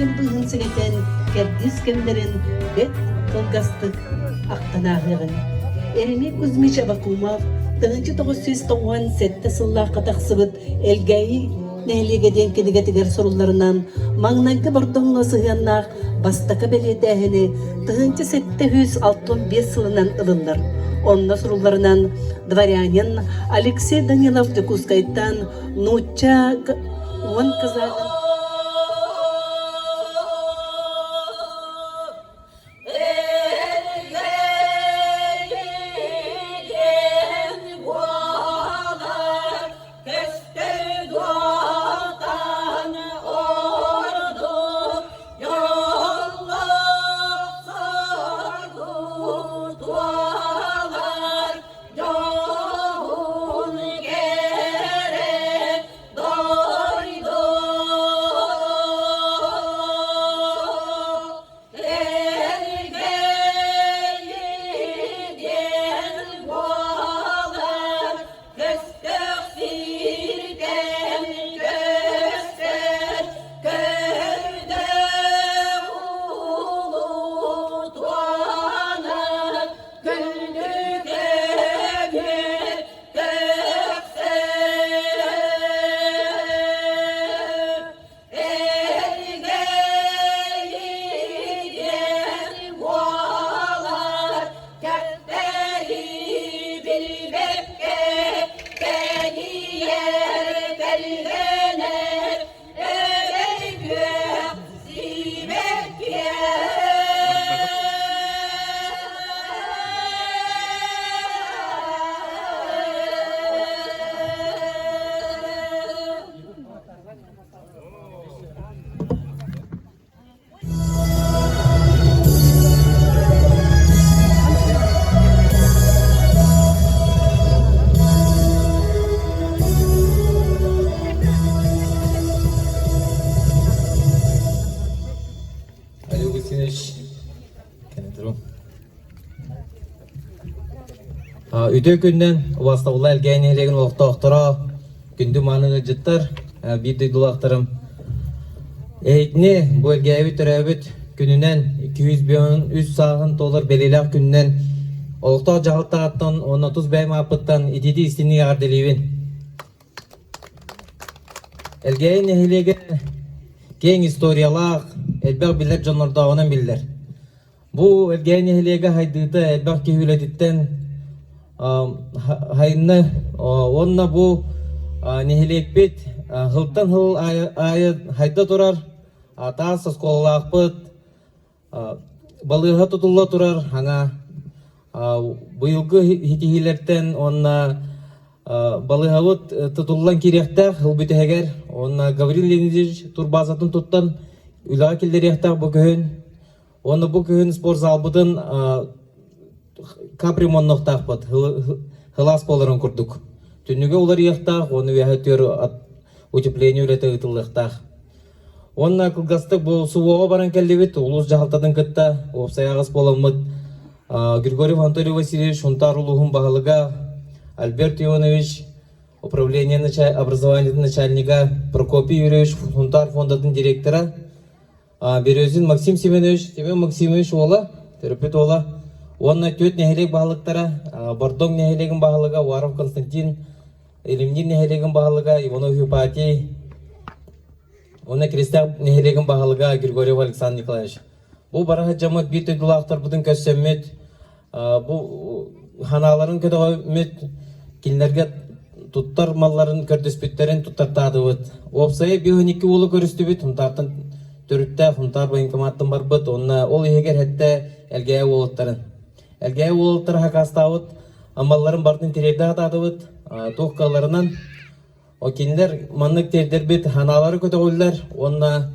кэм быыһын сэгэтэн, кэрдиис кэмнэрин бэрт кылгастык ахтан ааһыаҕыҥ. Еремей Кузьмич Аввакумов 1997 сыллаахха тахсыбыт Элгээйи нэһилиэгэ диэн кинигэтигэр сурулларынан, маҥнайгы Бордоҥҥо сыһыаннаах бастакы бэлиэтээһини 1765 сылынан ылыллар. Онно сурулларынан, дворянин Алексей Данилов Дьокуускайтан нуучча уон казагын Олег Устинович, Үтүө күнүнэн убастабыллаах Элгээйи нэһилиэгин олохтоохторо, күндү мааны ыалдьыттар, биир дойдулаахтарым. Эһигини бу Элгээйибит төрөөбүт күнүнэн 253 сааһын туолар бэлиэлээх күнүнэн олохтоох дьаһалтаҕыттан уонна тус бэйэм ааппыттан итиитии истиҥник эҕэрдэлиибин. Элгээйи нэһилиэгэ киэҥ историялаах, элбэх билэр дьоннордооҕунан биллэр. Бу Элгээйи нэһилиэгэ хайдыыта элбэх киһи үлэтиттэн хайынна уонна бу нэһилиэкпит сылтан сыл аайы хайда турар таас оскуолалаахпыт, балыыһа тутулла турар саҥа быйылгы ситиһиилэртэн уонна балыыһабыт тутуллан киириэхтээх сыл бүтэһигэр уонна Гаврил Леонидович турбаазатын туттан үлэҕэ киллэриэхтээх бу күһүн Уонна бу күһүн спортзалбытын капремоннуохтаахпыт, сылаас буоларын курдук. Түннүгэ уларыйыахтаах уонна үөһэ түөр утепление үлэтэ ыытыллыахтаах. Уонна кылгастык бу СВО-ҕа баран кэллибит, улуус дьаһалтатын кытта уопсай аҕыс буоламмыт Григорьев Анатолий Васильевич Сунтаар улууһун баһылыга, Альберт Ионович управление образованиетын начальнига, Прокопий Юрьевич Сунтаар фондатын директора, Березин Максим Семенович, Семен Максимович уола, төрөппүт уола уонна түөрт нэһилиэк баһылыктара Бордоҥ нэһилиэгин баһылыга Уаров Константин, Илимниир нэһилиэгин баһылыга Иванов Ипатий уонна Киристээх нэһилиэгин баһылыга Григорьев Александр Николаевич. Бу бара сылдьаммыт биир дойдулаахтарбытын көрсөммүт, бу ханааларын көтөҕөммүт, кинилэргэ туттар малларын көрдөспүттэрин туттартаатыбыт. Уопсайа 52 уолу көрүстүбүт, Хунтаартан төрүттээх Хунтаар военкоматтан барбыт, уонна ол иһигэр хэттэ Элгээйи уолуттарын. Элгээйи уолуттара хакаастаабыт амалларын бартын тириэрдэ сатаатыбыт, туох кыалларынан Кинилэр маннык тиэрдэрбит санаалары көтөҕүллэр уонна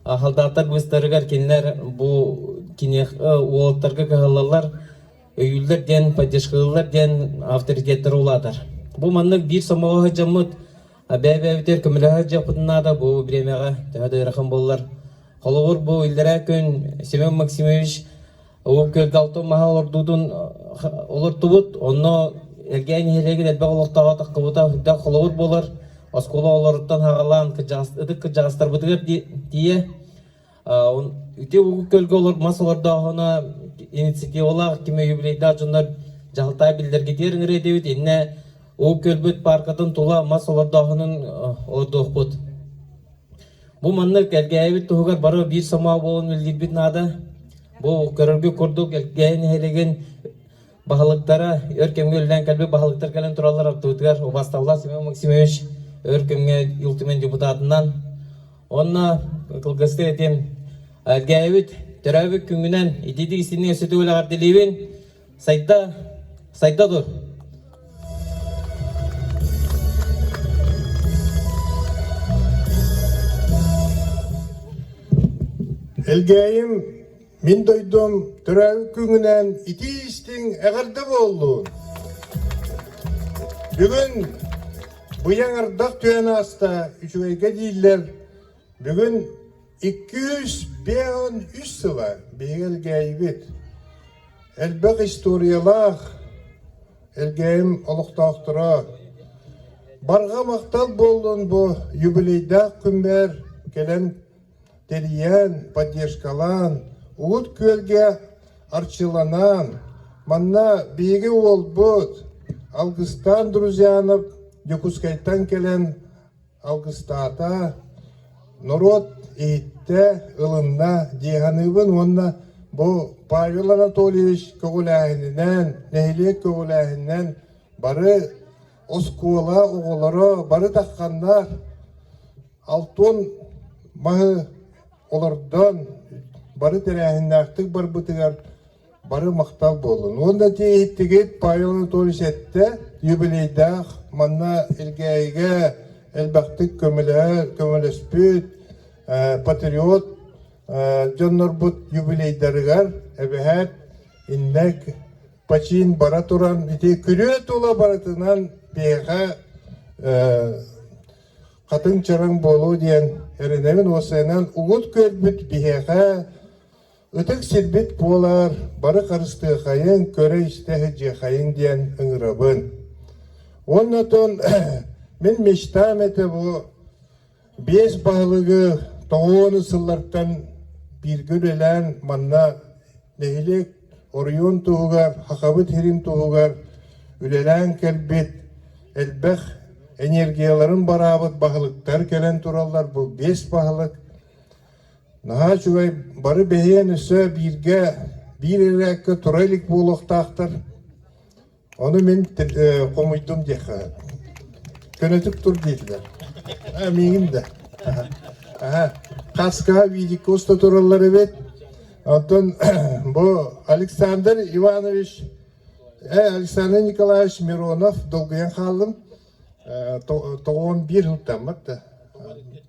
халдааттар быыстарыгар кинилэр бу уолаттарга кыһаллаллар, өйүүллэр диэн, поддержкалыыллар диэн авторитеттара улаатар. Бу маннык биир сомоҕо сылдьаммыт бэйэ-бэйэбитигэр көмөлөһө сылдьыахпытын наада бу бириэмэҕэ төһө да ыарахан буоллар. Холобур, бу иллэрээ күн Семен Максимович Ол күөлгэ алтын маһа олордуутун олортубут. Онно Элгээйи нэһилиэгин элбэх олохтооҕо таххыбыта үрдэх холобур буолар. Оскуола оҕолоруттан саҕалаан ытык кырдьаҕастарбытыгар тиийэ. Ити көлгө олор мас олордооһуна инициативалаах кими юбилейдаах дьоннор дьаһалтаа биллэргитигэр ыҥырыа этибит. Иннэ уу көлбүт паркатын тула мас олордооһунун олордуохпут. Бу маннык Элгээйибит туһугар бары биир сомоҕо буолан үлэлиирбит наада. Бу көрөргүт курдук Элгээйи нэһилиэгин баһылыктара өр кэмҥэ үлэлээн кэлбит баһылыктар кэлэн тураллар аттыбытыгар убаастабыллаах Семен Максимович өр кэмҥэ Ил Түмэн депутатынан уонна кылгастык этиэм Элгээйибит төрөөбүт күҥҥүнэн итиитик истиҥник өссө төгүл эҕэрдэлиибин сайда сайда тур Элгээйим Мин дойдум төрөөбүт күҥүнэн итии-истиҥ эҕэрдэ буоллун! Бүгүн быйаҥ ардах түһэн ааста, үчүгэйгэ дииллэр. Бүгүн 253 сыла биһиги Элгээйибит. Элбэх историялаах Элгээйим олохтоохторо барҕа махтал буоллун бу юбилейдаах күммэр кэлэн тэрийэн, поддержкалаан, Угут Күөлгэ арчыланан, манна биһиги уолбут Алгыстаан Друзьянов Дьокуускайтан кэлэн алгыстаата, норуот иһиттэ, ылынна дии саныыбын уонна бу Павел Анатольевич көҕүлээһининэн, нэһилиэк көҕүлээһининэн бары оскуола оҕолоро бары тахханнар Алтон маһы олордон бары тэрээһиннээхтик барбытыгар бары махтал буоллун. Уонна тиэһиттигит Павел Анатольевич эттэ, юбилейдаах манна Элгээйигэ элбэхтик көмөлөһөр, көмөлөспүт патриот дьоннорбут юбилейдарыгар эбэһээт иннек почин бара туран ити күрүө тула барытынан биһиэхэ хатыҥ чараҥ буолуо диэн эрэнэбин уосайынан угут көрбүт биһиэхэ ытык сирбит буолар бары харыстыахайыҥ көрө-истэ сылдьыахайыҥ диэн ыҥырабын. Уонна оттон мин мечтам этэ бу биэс баһылыгы тоҕуону сыллартан бииргэ үлэлээн манна нэһилиэк оройуон туһугар, Хахабыт сирин туһугар үлэлээн кэлбит элбэх энергияларын бараабыт баһылыктар кэлэн тураллар. Бу биэс баһылык наһаа үчүгэй бары бэһиэн өссө бииргэ биир эрээккэ тура илик буолуохтаахтар. Ону мин хомуйдум диэххэ. Көнөтүк тур диэтилэр. А, миигин да. Аха. Хаска видикка уста тураллар эбит. Оттон бу Александр Иванович, Александр Николаевич Миронов долгуйан хааллым. Тоҕуон биир сылтаммыт да.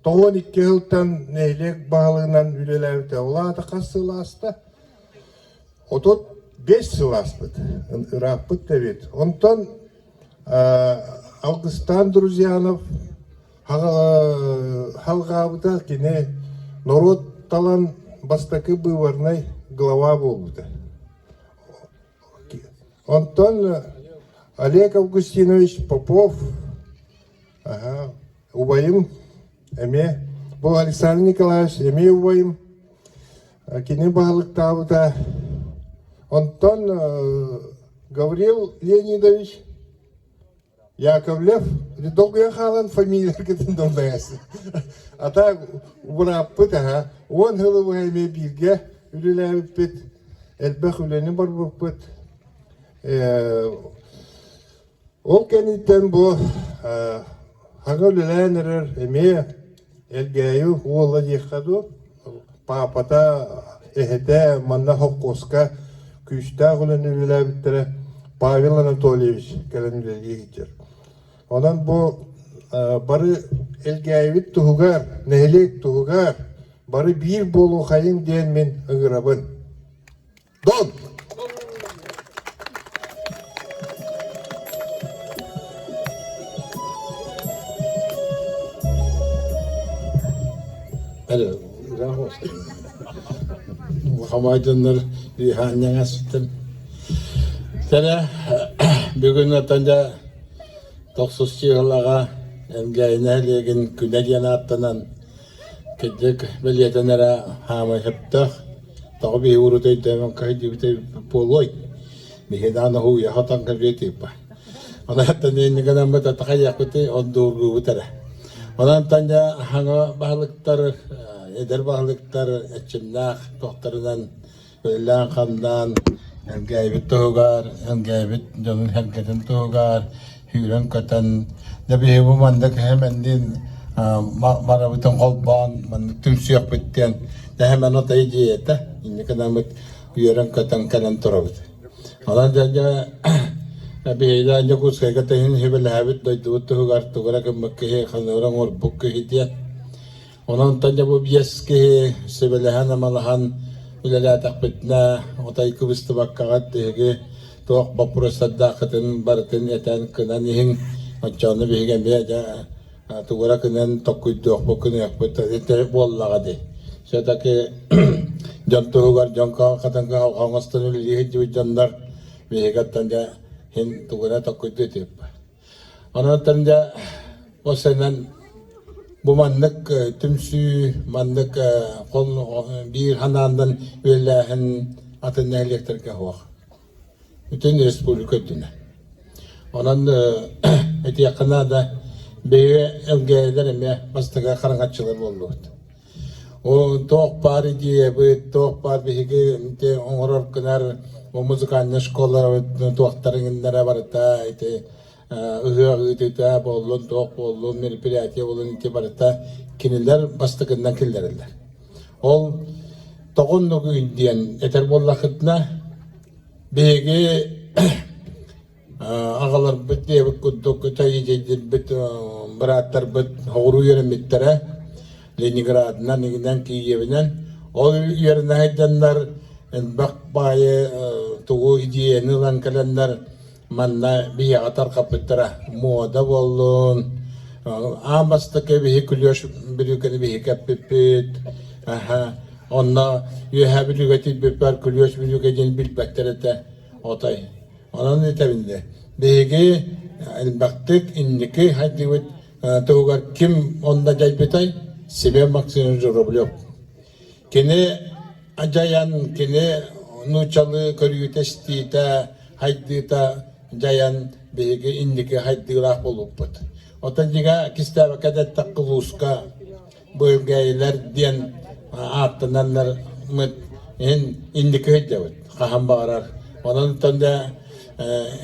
Тоҕуон икки сылтан нэһилиэк баһылыгынан үлэлээбитэ. Ол аата хас сыл ааста? 35 сыл ааспыт, ырааппыт да эбит. Онтон Алгыстаан Друзьянов халҕаабыта кини норуот талан бастакы быыбарнай глава буолбута. Онтон Олег Августинович Попов убайым эмиэ бу Александр Николаевич эмиэ убайым Кини баһылыктаабыта. Онтон Гаврил Леонидович Яковлев долгуйан хаалан фамилиякытын доллайасы. Ата бырааппыт аха 10 сылы быһа эмиэ бииргэ үлэлээбиппит, элбэх үлэни барбыппыт. Ол кэнниттэн бу хаҥа үлэлээн эрэр эмиэ Элгээйи уола диэххэ дуу, паапата, эһэтэ манна холкуоска күүстээх үлэни үлэлээбиттэрэ Павел Анатольевич кэлэн үлэлии сылдьар. Онон бу бары Элгээйибит туһугар, нэһилиэк туһугар бары биир буолуохайыҥ диэн мин ыҥырабын. Дон! Хамаайданнар үһаанньаҥаспытын. Тэлэ бүгүн отон дьэ тохсус чыыһылаҕа Элгээйи нэһилиэгин күнэ диэн ааттанан. Кырдьык бэлиэтэн эрэ хаамай сөптөөх. Тоҕо биһи урут өйдөөмөккө кыһыйдыбыта буолуой? Биһи даҕаны уһуйа хотон кэбиэтииппэ. Онон инники гынаммыт атахайыахпытый, ондуургуубут эрэ. Онон дьэ хаҥа баһылыктар, эдэр баһылыктар эрчимнээх туохтарынан үлэлээн-хамнаан Элгээйбит туһугар, Элгээйбит дьонун-сэргэтин туһугар сүүрэн-көтөн, дьэ биһиги бу маннык эһэмэнниин барыбытын холбоон маннык түмсүөхпүт диэн эһэмэн отой идиэйэтэ инники гынаммыт үөрэн-көтөн кэлэн турабыт. Онон дьэ дьэ биһиги Дьокуускайга тэһин сүбэлэһэбит дойдубут туһугар тугу эрэ гыммыт киһи, ханныгы оҥорбут киһи диэн. Онон онтон дьэ бу биэс киһи сүбэлэһэн-амалаһан үлэлээтэхпитинэ, отой кыбыстыбаккаҕыт биһиги туох боппуруостардааххытын барытын этэн кынан иһиҥ. Оччоҕуна биһиги эмиэ дьэ тугу эрэ кынан токкуйдуохпут, кыныахпыт ити буоллаҕа дии. Все-таки дьон туһугар дьон хатан кыһалҕа оҥостон үлэлии сылдьыбыт дьоннор биһиги оттон дьэ иһин тугу эрэ токкуйдуу этибит. Онон дьэ осенэн бу маннык түмсүү, маннык биир ханаандан үлэлээһин атын нэһилиэктэргэ суох. Бүтүн республика үрдүнэн. Онон этиэххэ наада, биһиги ЛГЭ-лэр эмиэ бастакы хараҥаччылар буоллубут. Туох баар идеябыт, туох баар биһиги ити оҥорор гынар музыкальнай школаларбыт туохтарын гыннара барыта ити ыһыах ыытыыта буоллун, туох буоллун, мероприятие буоллун ити барыта кинилэр бастакыннан киллэрэллэр. Ол тоҕо оннугуй диэн этэр буоллаххытына, биһиги Аҕаларбыт диэбит курдук идиэйдирбит бырааттарбыт соҕуруу үөрэммиттэрэ Ленинградынан, иҥинэн, Киевинэн. Ол үөрэнэ сылдьаннар элбэх баайы тугу идиэйэни ылан кэлэннэр манна биһиэхэ тарҕаппыттара. Муода буоллун, аан бастакы биһи күлүөш бүрүүкэни биһи кэппиппит. Онно Үөһээ Бүлүүгэ тиийбиппэр күлүөш бүрүүкэ диэн билбэттэр этэ отой. Онон этэбин дии, биһиги элбэхтик инники хайдыбыт туһугар ким онно дьайбытай? Семен Максимович Журавлев. Кини дьайан, кини нууччалыы көрүүтэ-истиитэ, хайдыыта дьайан биһиги инники хайдыылаах буолбуппут. Оттон дьиҥэ кистээбэккэ да эттэххэ улууска Быылгээйилэр диэн ааттананнар иһин инники сылдьабыт хаһан баҕарар. Онон да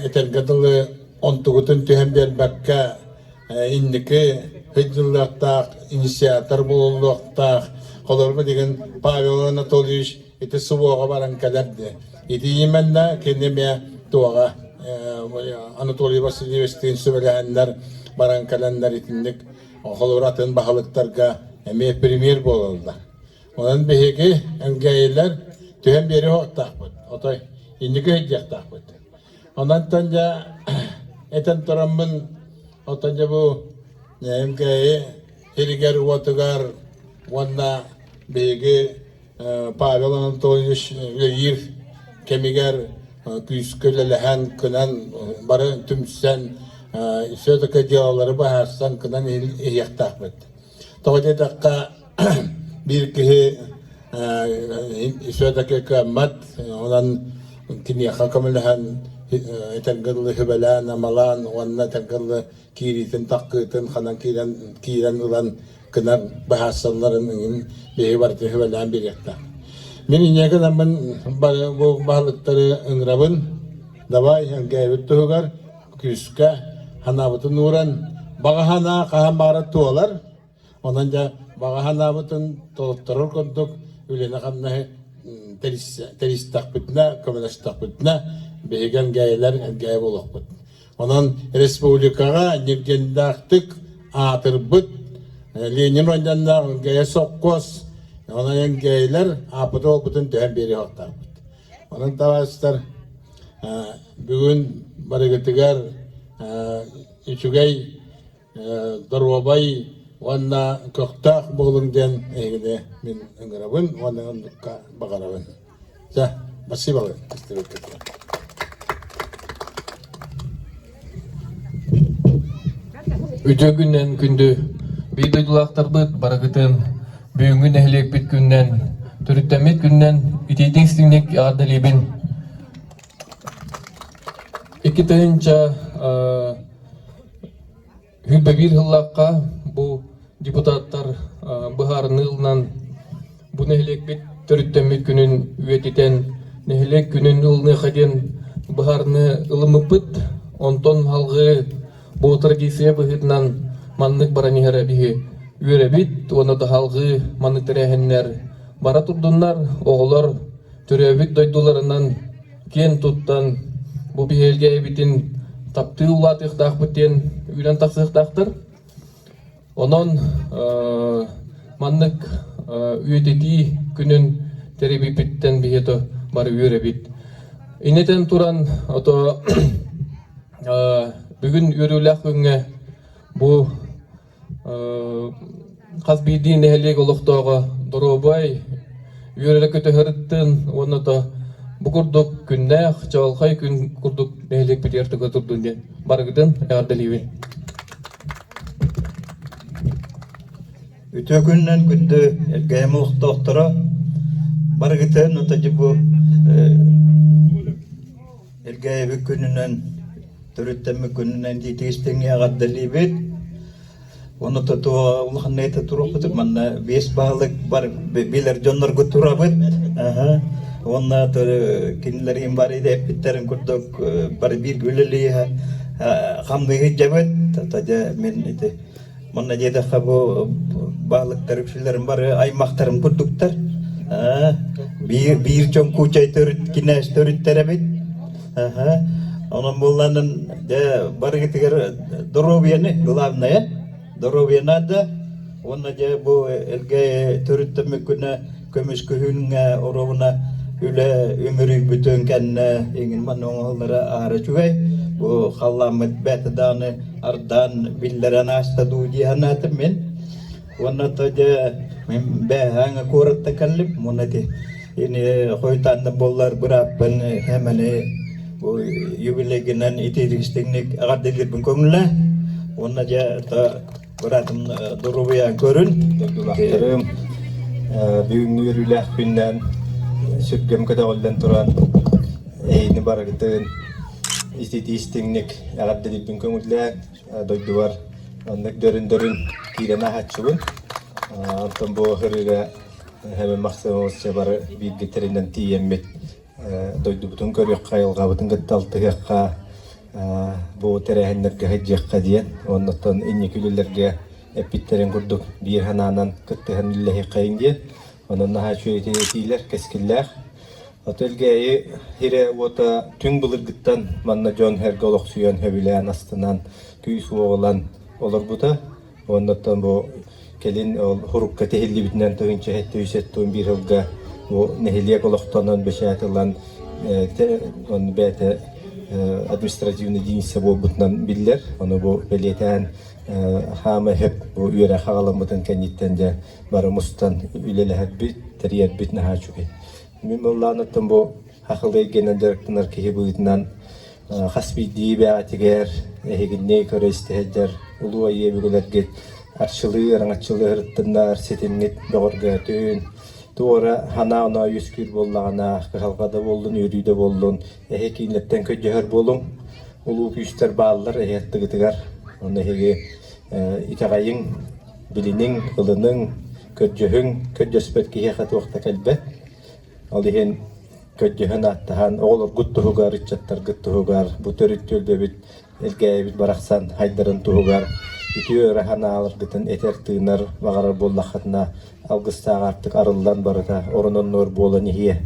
этэргэ дылы онтугутун түһэн биэрбэккэ инники сылдьыллыахтаах, инициатор буолуллуохтаах. Холобур билигин Павел Анатольевич ити СВО-ҕа баран кэлэр дии. Ити именно кини эмиэ туоҕа Анатолий Васильевичтыын сүбэлэһэннэр баран кэлэннэр итинник Холобур, атын баһылыктарга эмиэ премьер буолаллар. Онон биһиги НГИлэр түһэн биэриэ суохтаахпыт, отой инники сылдьыахтаахпыт. Онон дьэ этэн тураммын, оттон дьэ бу МГИ сиригэр-уотугар уонна биһиги Павел Анатольевич үлэлиир кэмигэр күүскэ үлэлэһэн, кынан бары түмсэн, все-таки дьыалалары быһаарсан кынан иһиэхтээхпит. Тоҕо диэтэххэ, биир киһи все-таки кыаммат, онон киниэхэ көмөлөһөн этэргэ дылы сүбэлээн, амалаан уонна этэргэ дылы киириитин таххыытын ханан киирэн киирэн ылан кынар быһаарсалларын иҥин биһиги барытын сүбэлээн биэриэхтээх. Мин инньэ гынаммын бары бу баһылыктары ыҥырабын, давай Элгээйбит туһугар күүскэ санаабытын ууран, баҕа санаа хаһан баҕарар туолар, Онон дьэ баҕа санаабытын толотторор курдук үлэни-хамнаһы тэристэхпитинэ, көмөлөстөхпүтүнэ биһиги элгээйилэр элгээйи буолуохпут. Онон республикаҕа ньиргэннээхтик аатырбыт Ленин орденнаах Элгээйи сопхуос, онон элгээйилэр ааппыты уолбутун түһэн биэриэх уохтаахпыт. Онон табаарыстар бүгүн барыгытыгар үчүгэй доруобай уонна көхтөөх буолуҥ диэн эһигини мин ыҥырабын уонна оннукка баҕарабын. Чэ, спасибо истибиккитигэр. Үтүө күннэн күндү биир дойдулаахтарбыт барыгытын. Бүгүҥҥү нэһилиэкпит күнүнэн, төрүттэммит күнүнэн итиитик-истиҥник эҕэрдэлиибин. 2021 сыллаахха бу депутаттар быһаарыныы ылынан бу нэһилиэкпит төрүттэммит күнүн үйэтитэн нэһилиэк күнүн ылыныахха диэн быһаарыныы ылыммыппыт. Онтон салгыы бу традиция быһыытынан маннык баран иһэрэ биһи үөрэбит уонна да салгыы маннык тэрээһиннэр бара турдуннар, оҕолор төрөөбүт дойдуларынан киэн туттан бу биһиэбитин таптыы улаатыахтаахпыт диэн үүнэн тахсыахтаахтар. Онон маннык үйэтитии күнүн тэрийбиппиттэн биһиэхэ бары үөрэбит. Иннэтэн туран ото бүгүн үөрүүлээх күҥҥэ бу хас биирдии нэһилиэк олохтооҕо доруобай, үөрэрэ-көтөһөрүттэн уонна да бу курдук күннээх, чаҕылхай күн курдук нэһилиэкпитигэр туга турдун диэн барыгытын эҕэрдэлиибин. Үтүө күнүнэн күндү Элгээйим олохтоохторо, барыгытын отодьу бу Элгээйибит күнүнэн, төрүттэммит күнүнэн итиитик-истиҥҥэ эҕэрдэлиибит. Ону тутуо улаханнык этэ туруохпутук манна биэс баһылык бар билэр дьоннорго турабыт. Аха. Уонна кинилэр бары эппиттэрин курдук бары бииргэ үлэлии хамныы сылдьабыт. Дьэ мин ити Манна диэтэххэ бу баһылыктар үксүлэрин бары аймахтарым курдуктар. Биир биир чоҥкуучай төрүт кинээс төрүттэр эбит. Онон буоллаанын дьэ барыгытыгар доруобуйаны главное доруобуйа наада. Уонна дьэ бу элгэ төрүттэммит күнэ көмүс күһүҥҥэ оруобуна үлэ үмүрүйбүтүн кэннэ иҥин манна оҥоһуллара аһара үчүгэй. Бу халлааммыт бэйэтэ даҕаны ардаан биллэрэн ааста дуу дии санаатым мин. Уонна то дьэ мин бээһээҥҥэ куораттан кэллим. Уонна ити ини хойутаан да буоллар бырааппын эмэни бу юбилейгинэн итиитик-истиҥник эҕэрдэлиирбин көҥүллээ. Уонна дьэ то Быраатым доруобуйаҕын көрүн. Дойдулаахтарым, бүгүҥҥү үөрүүлээх күннээн сүргэм көтөҕүллэн туран эһигини барыгытын ититии истиҥник эҕэрдэлиирбин көҥүллээн дойдубар оннук дөрүн-дөрүн киирэн ааһааччыбын. Онтон бу ырыыга Хэмэн Махсымович бары бииргэ тэринэн тиийэммит дойдубутун көрүөххэ, айылҕабытын кытта алтыһыахха, бу тэрээһиннэргэ сылдьыахха диэн уонна оттон инники үлэлэргэ эппиттэрин курдук биир санаанан кыттыһан үлэлэһиэххэйиҥ диэн. Онон наһаа үчүгэй этиилэр, кэскиллээх. Ото Элгээйи сирэ-уота түҥ былыргыттан манна дьон эргэ олохсуйан, сөбүлээн, астынан, күүс-уох ылан олорбута. Уонна бу кэлин ол һурукка тиһиллибитинэн 1771 сылга бу нэһилиэк олохтонон бэчээт ылан онно бэйэтэ административный единица буолбутунан биллэр. Ону бу бэлиэтээн хаама сөп бу үөрэх аҕаламмытын кэнниттэн дьэ бары мустан үлэлэһэрбит, тэрийэрбит наһаа үчүгэй. Мин быллааныттан бу хахыл эйгэнэн дьарыктанар киһи быһыытынан Хас биирдии бэҕэтигэр эһигини көрө истэ сылдьар улуу айыы өбүгэлэргит арчылыы, араҥаччылыы сырыттыннар, ситимҥит бөҕөргөөтүн, туора санаа-оноо үөскүүр буоллаҕына, кыһалҕа да буоллун, үөрүү да буоллун, эһи кииннэртэн көрдөһөр буолуҥ. Улуу күүстэр бааллар эһи аттыгытыгар. Онно эһиги итэҕэйиҥ, билиниҥ, ылыныҥ, көрдөһүҥ, көрдөспөт киһиэхэ туох да кэлбэт. Ол иһин көрдөһөн-ааттаһан, оҕолоргут туһугар, ыччаттаргыт туһугар, бу төрүт түөлбэбит, Элгээйибит барахсан хайдарын туһугар үтүө ыра санааларгытын этэр-тыынар баҕарар буоллаххытына, алгыстаах аартык арыллан барыта орун-оннугар буолан иһиэ.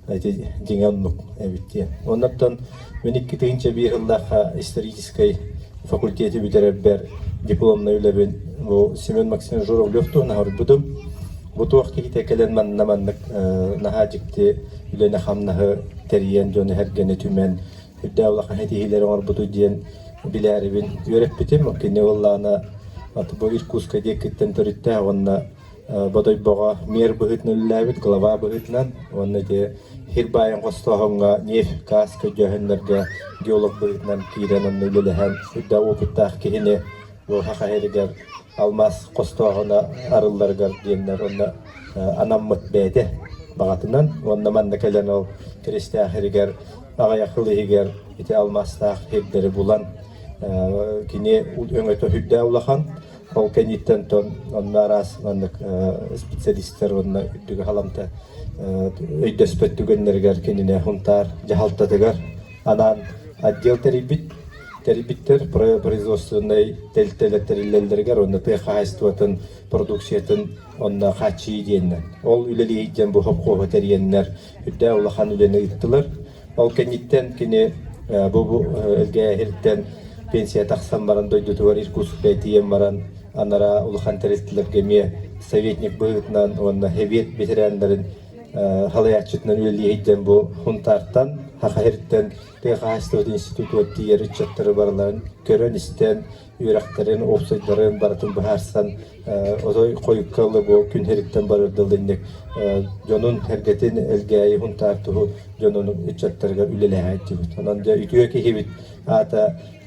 Ити дьиҥэ оннук эбит диэн. Оннуттан мин 2001 сыллаахха историческай факультеты бүтэрэрбэр дипломнай үлэбин бу Семен Максимович Журавлев туһунан оҥорбутум. Бу туох киһитэ кэлэн манна маннык наһаа дьикти үлэни-хамнаһы тэрийэн дьону сэргэни түмэн үрдээх улахан ситиһиилэри оҥорбутуй диэн билээрибин үөрэппитим. Кини уоллаана бу Иркутскай диэкиттэн төрүттээх уонна Бодойбоҕо мэр быһыытынан үлэлээбит, глава быһыытынан уонна ити сир баайын хостооһуҥҥа нефть, газ көрдөөһүннэргэ геолог быһыытынан киирэн онно үлэлэһэн үрдээх опыттаах киһини бу Саха сиригэр. алмаас хостооһуна арылларыгар диэннэр онно анаммыт бэйэтэ баҕатынан уонна манна кэлэн ол Киристээх иһигэр аҕыйах сыл иһигэр ити алмаастаах сирдэри булан кини өҥөтө сүрдээх улахан ол кэнниттэн тон онно араас маннык специалистар уонна үрдүк халамта өйдөспөт түгэннэригэр кинини Хунтаар дьаһалтатыгар анаан отдел тэрийбит тэрийбиттэр производственнай тэрилтэлэр тэриллэллэригэр уонна тыа хаһаайыстыбатын продукциятын онно хааччыйыы диэннэр. Ол үлэлии диэн бу хопхуоһу тэрийэннэр үрдээх улахан үлэни ыыттылар. Ол кэнниттэн кини бу Элгээһиртэн пенсия тахсан баран дойдутугар Иркутскка тиийэн баран анараа улахан тэрилтэлэргэ эмиэ советник быһыытынан уонна сэбиэт ветераннарын халайааччытынан үлэлии сылдьан бу Хунтаартан, Хахаһиртэн тыа хаһаайыстыбатын институтугар тиийэр ыччаттары барыларын көрөн-истэн, үөрэхтэрин, уопсайдарын барытын быһаарсан отой хойукка ылы бу күн сириттэн барырдылынник дьонун эргэтин Элгээйи Хунтаар туһу дьонун ыччаттарыгар үлэлэһээччибит. Онон дьэ үтүө киһибит аата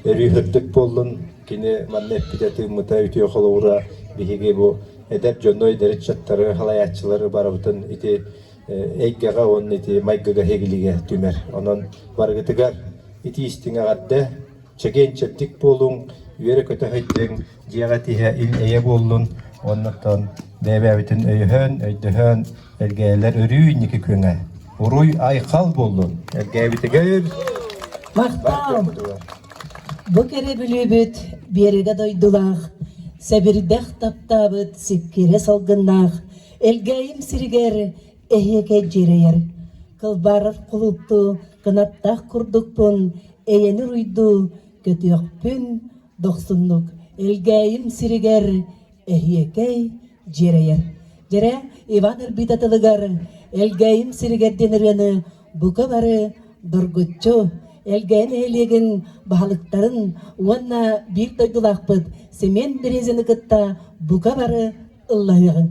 өрүү сырдык буоллун, кини манна эппитэ тыыммыта үтүө холобура биһиги бу эдэр дьону, эдэр ыччаттары, халайааччылары барыбытын ити эйгэҕэ уонна ити майгыга һигилигэ түмэр. Онон барыгытыгар ити истиҥ эҕэрдэ, чэгиэн-чэбдик буолуҥ, үөрэ-көтө сылдьыҥ, дьиэҕэ тиһэ ил-эйэ буоллун, оннуттан бэйэ-бэйэбитин өйөһөн, өйдөһөн, элгээйилэр өрүү инники күөҥэ. Уруй-айхал буоллун! Элгээйбитигэр Махтал! Бу кэрэ бүлүүбүт биэрэгэ дойдулаах, сэбирдэх таптаабыт сиккирэ салгыннаах Элгээйим сиригэр эһиэкэ дьиэрэйэр. Кылбаарар кулууптуу кынаттаах курдукпун, эйэни уруйдуу көтүөхпүн дохсуннук Элгээйим сиригэр эһиэкэй дьиэрэйэр. Дьэрэ Иван Арбита тылыгар Элгээйим сиригэр диэн ырыаны бука бары доргуччу Элгээйи нэһилиэгин баһылыктарын уонна биир дойдулаахпыт Семен Березины кытта бука бары ыллаһыаҕыҥ.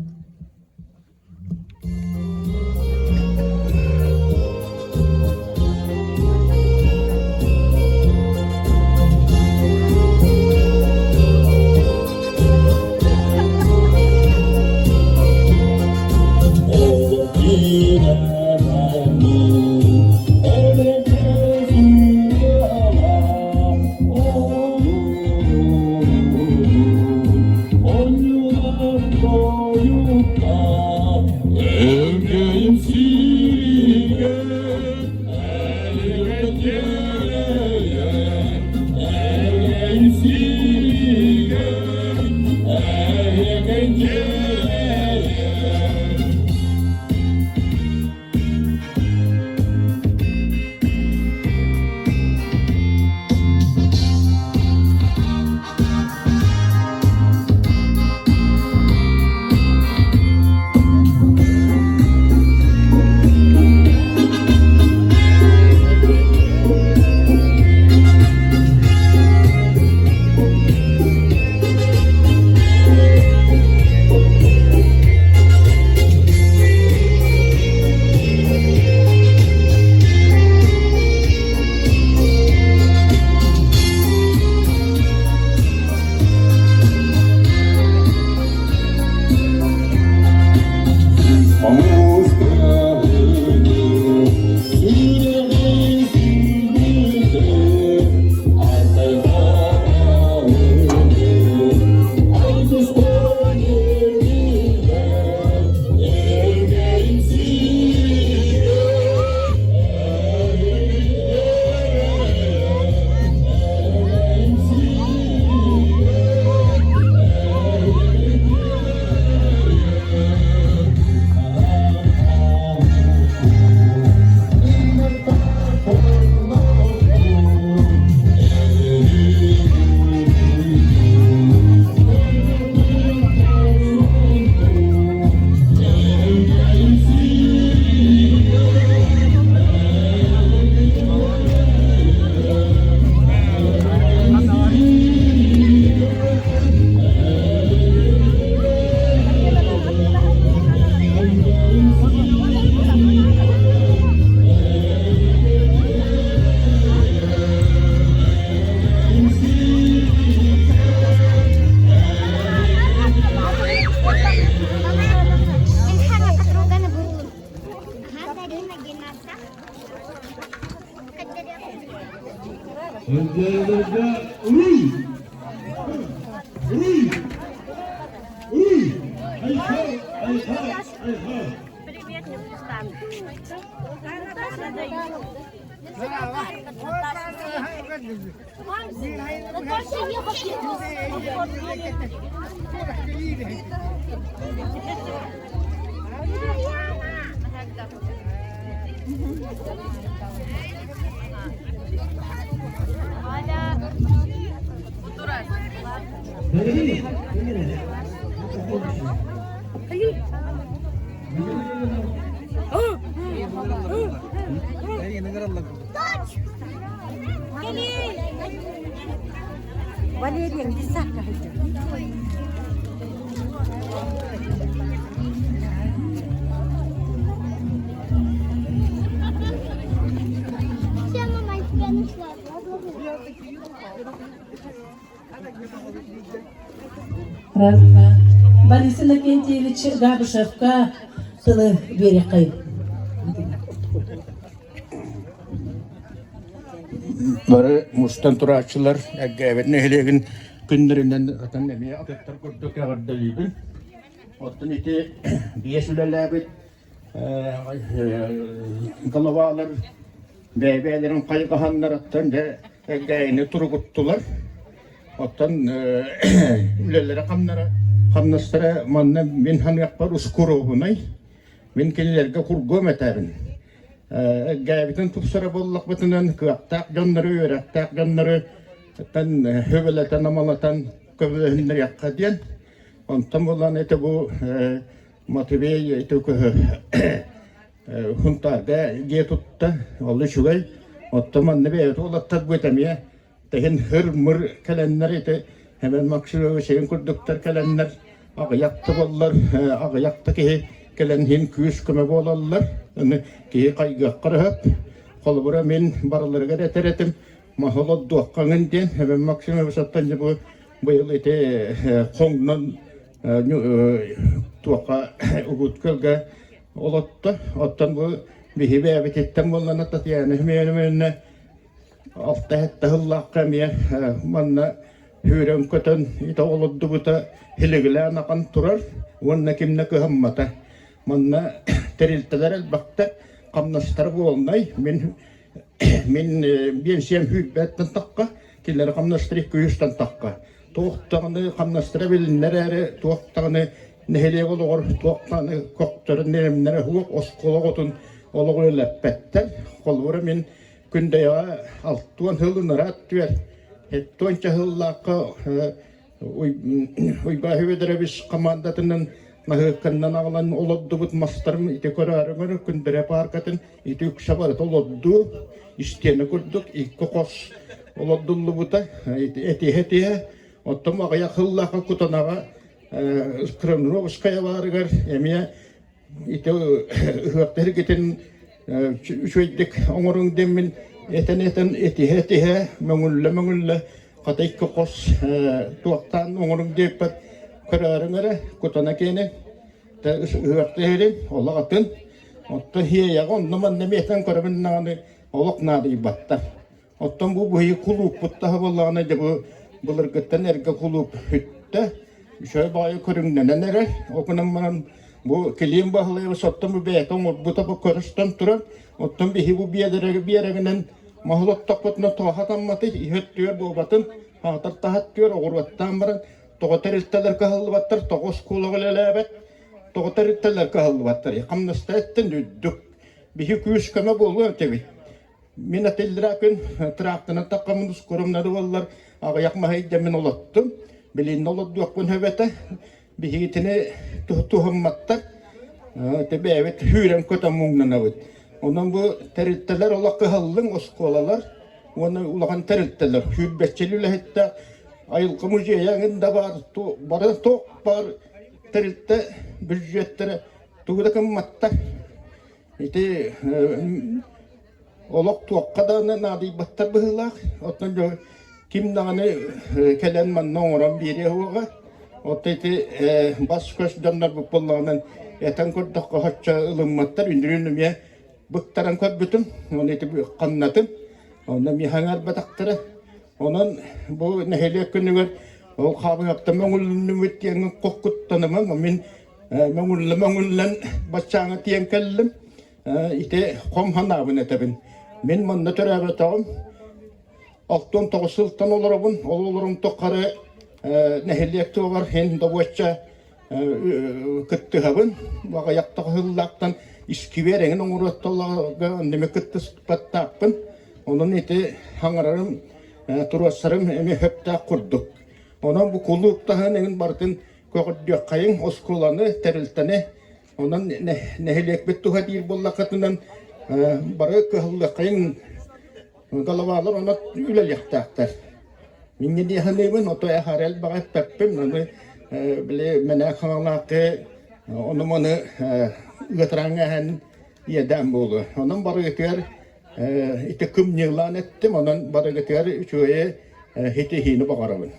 Өлгөйүм сиригэ, өлгөйүм сиригэ, Элгээйилэргэ Уруй! Уруй! Уруй! Айхал! Айхал! Айхал! Привет, Нюркустан. Валерия, десятка Все, мама, я тебя нашла. Борис Иннокентьевич Габышевка тылы биэриэххэйин. Бары мустан турааччылар Эргээбит нэһилиэгин күннэринэн атын эмиэ атыттар курдук эҕэрдэлиибин. Оттон ити биэс үлэлээбит головалар бэйэ-бэйэлэрин хайҕаһаннарыттан дьэ Элгээйини туругуттулар. Оттон үлэлэрэ хамнара хамнастара манна мин ханыахпар ускуруобунай. Мин кинилэргэ кургуом этэбин. Элгээбитин тупсара буоллахпытынан кыахтаах дьоннору, үөрэхтээх дьоннору тан хөбөлөтөн амалатан көмөлөһүннэриэххэ диэн. Онтон булан ити бу Матвей ити Хунтаарга дьиэ тутта, ол үчүгэй. Оттон манна бэйэбит уолаттарбыт эмиэ тэһин хыр-мыр кэлэннэр ити Хэмэн Максимович сирин курдуктар кэлэннэр аҕыйах да буоллар, аҕыйах да киһи кэлэн иһин күүс-көмө буолаллар. Аны киһи хайгыахха эрэ сөп. Холобура мин барыларыгар этэр этим, маһы олордуоххаҥын диэн Хэмэн Максимович оттон дьэ бу быйыл ити хоҥнон туохха угут көлгө олотто. Оттон бу биһи бэйэбититтэн буоллана Татьяна Семеновна алта-сэттэ сыллаахха эмиэ манна сүүрэн-көтөн ити олордубута һилигилээн ахан турар уонна кимнэ кыһаммата. Манна тэрилтэлэр элбэхтэр, хамнастара буолнай. Мин мин биэнсийэм сүүрбэттэн тахха, кинилэр хамнастара 200-тан тахха. Туох даҕаны хамнастара билиннэр эрээри, туох даҕаны нэһилиэк олоҕор туох даҕаны көхтөрө нэмнэрэ суох оскуола оҕотун олоҕу үлэлэппэттэр. Холобура мин Күндэйэҕэ алтуон сыл ынараат түөр, сэттуонча сыллаахха Уйбаа Хүбэдэрэбис хамаандатынан наһыыкканнан аҕалан олордубут мастарым ити көрөөрү Күндэрэ пааркатын ити үксэ барыта олордуу истиэнэ курдук икки хос олордуллубута этиһэ-этиһэ оттон аҕыйах сыллаахха Кутанаҕа Кремлевская баарыгар эмиэ ити ыһыахтар эргитин үчүгэйдик оҥоруҥ диэммин этэн-этэн этиһэ-этиһэ мөҥүллэ-мөҥүллэ хата икки хос туохтаан оҥоруҥ диэппэт көрөөрүҥ эрэ кутана киэнэ ыһыахта иһэрин олох атын оттон хиэйэҕэ онно манна эмиэ этэн көрөбүн даҕаны олох наадыйбаттар Оттон бу быһыы кулууппут таһа буоллаҕына дьэ бу былыргыттан эргэ кулууп бүттэ. Үчүгэй баҕайы көрүҥнэнэн эрэр. Ол гынан баран бу Килиим Баһылайабыс оттон бу бэйэтэ оҥорбута бу көрүстэн турар. Оттон биһи бу биэлэрэ биэрэгинэн маһыл оттохпутуна тоҕо хатамматый, иһэ өттүгэр буолбатын, аатар таһаттыгар оҕуруоттаан баран тоҕо тэрилтэлэр кыһаллыбаттар, тоҕо оскуолаҕа үлэлээбэт, тоҕо тэрилтэлэр кыһаллыбаттар. Хамнаста эттин үрдүк. Биһи күүс-көмө буолуо этибит. Мин атиллара күн тыраахтанан таххаммын ускурумнары буоллар аҕыйах маһы илдьэммин олоттум. Билиннэ олордуохпун сөп этэ. Биһигитини туһамматтар. Бэйэбит сүүрэн көтөн муҥнанабыт. Онон бу тэрилтэлэр олох кыһаллыҥ оскуолалар уонна улахан тэрилтэлэр сүүрбэччэли үлэһиттээх айылҕа музейа эҥин да баар бары туох баар тэрилтэ бүддьүөттэрэ тугу да гымматтар. Ити олох туохха да наадыйбаттар быһыылаах. Оттон дьон ким даҕаны кэлэн манна оҥорон биэриэ суоҕа. Оттон ити бас-көс дьоннорбут буоллаҕынан этэн көрдөххө соччо ылымматтар. Үнүрүүн эмиэ быктаран көрбүтүм. Ону ити ханнатым. Онно эмиэ хаҥарбатахтара. Онон бу нэһилиэк күнүгэр ол хаабыһаптан мөҥүлүннүбүт диэҥҥин куттанымаҥ. Мин мөҥүллэ-мөҥүллэн баччааҥҥа тиийэн кэллим. Ити хом санаабын этэбин. Мин манна төрөөбөтөҕүм. 69 сылтан олоробун. Ол олорум тухары нэһилиэк туһугар иһин добуочча кыттыһабын. Аҕыйах сыллаахтан искибиэр эҥин оҥоруотталларга оннума кыттыспаттаахпын. Онон ити хаҥарарым, туруорсарым эмиэ сөптөөх курдук. Онон бу кулууп таһын эҥин барытын көҕүрдүөххэйиҥ, оскуоланы, тэрилтэни. Онон нэһилиэкпит туһа диир буоллаххытынан бары кыһаллыаххайыҥ Головалар онно үлэлиэхтээхтэр. Минньэ дии саныыбын, ото эһэр элбэҕи эппэппин, аны били мэнэ хаҥалаахы ону-маны ыатараҥҥа эһэн иэдээн буолуо. Онон барыгытыгар ити кымньыылаан эттим, онон барыгытыгар үчүгэйи ситиһиини баҕарабын.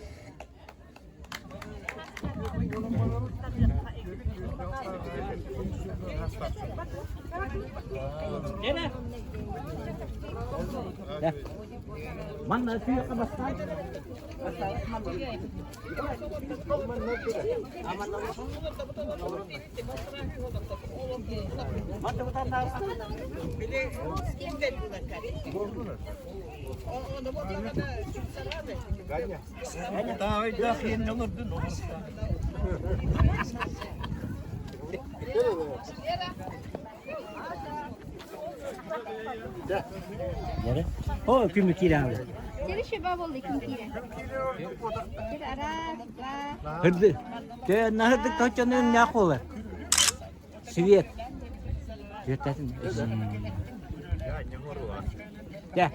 О, күмү киирээҕи. Hırdı. Наһырдык точчону нях болар. Свет. Свет Да.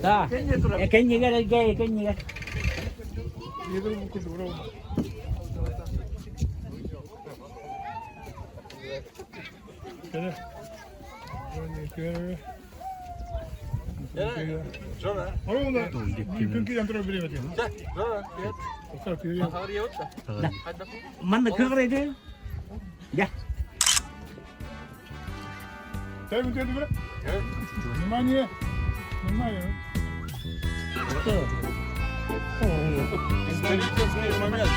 Да, экеннигер элге, экеннигер. Манна кыгырайды. Я. Внимание! Внимание! Исторический момент.